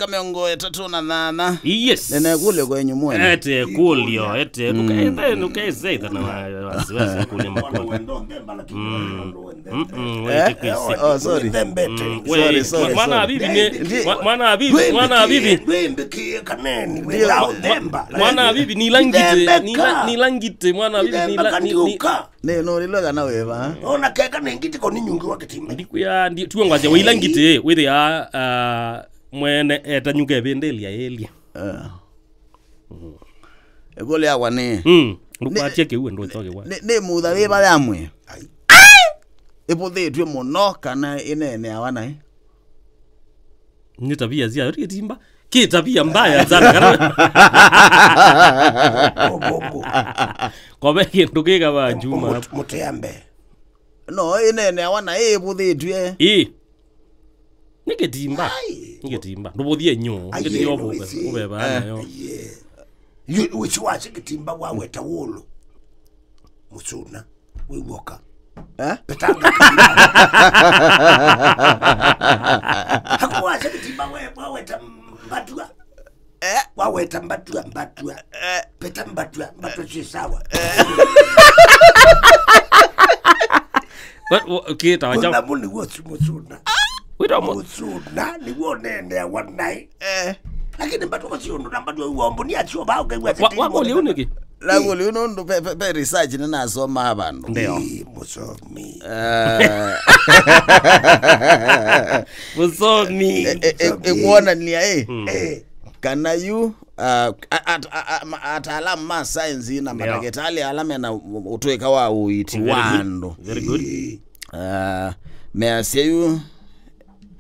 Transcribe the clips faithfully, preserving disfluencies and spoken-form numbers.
ka mĩongo ĩtatũ na nana. Yes. Nene kule kwenyu mwene. Ete kulio, ete kukaithe nukaiseta na wasiwasi kule makoni. Mm, mm, Eh? Wete kwisi. Oh, sorry. Thembete. Mm, we, Sorry, sorry, mwana sorry. Habibi ni Ndi- mwa- mwana habibi mwana habibi Ndwimbikie kaneni wĩra ũthemba. Mwana habibi ni ilangite Thembeka. Ni ilangite mwana habibi ni Thembeka ila- ni- ni- ndiũka. Nĩ nũlilwe kana wĩva? Ona keka nĩ ngiti ko nĩ nyungi wa kĩtima. Ndikuya ndi tuongwasya wĩla ngiti wĩthĩa uh, mwene etanyuka ĩvĩndĩlya ĩlya. Ĩkũlĩ yakwa nĩ Mm, ndũkwatya kĩu ndũtogĩwa. Nĩ- nĩ mutha wĩva ya mwĩ? Ai. Ĩvũthĩtw'e mũno kana ĩneeneawa naĩ? Nĩ tabia sya kĩtimba. Kĩ tabia mbaya sana kana kove kĩndũ kĩkavaa juma. Mũteambe. No ĩneeneawa na ĩvũthĩtw'e. Ĩ. Nĩ kĩtimba. Ai. Nĩ kĩtimba. Ndũvũthie nyũ. Ai, Ngĩthio ĩno ũvũve. Ĩsĩ. Ũveva nayo. Ai, ĩ. Yu- wĩsĩ wasya kĩtimba waweta wũlũ. Mũsũna. Wĩw'oka. Eh? Petanga. Hakuwasha kitimba we waweta mbatua. Eh? Waweta mbatua mbatua. Eh? Peta mbatua mbatua si sawa. Kĩtawa kya Mũna mũni wosi mũsũna. Wĩtawa mũ- Mũsũna nĩw'o ũneeneawa naĩ. Eh. Lakini mbatua ũcio ũndũ na mbatua ũwombo ni acio vaa ũkaigua. Wakũlya ũu nĩkĩ? Nakũlya ũu nũndũ pe, pe, pe research nĩnasomaa vandũ. Ndio. Mũsomi. Eh. Mũsomi. Ĩkwonania ĩ kana yu uh, at, at, at, ataalamu ma saenzi na mandagĩtalĩ ala mena ũtũĩka wa ũiiti wa andũ. Very good. Uh, measya yu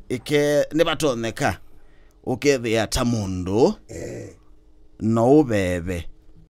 ike nĩvatonyeka ũkethĩa ta mũndũ no ũveve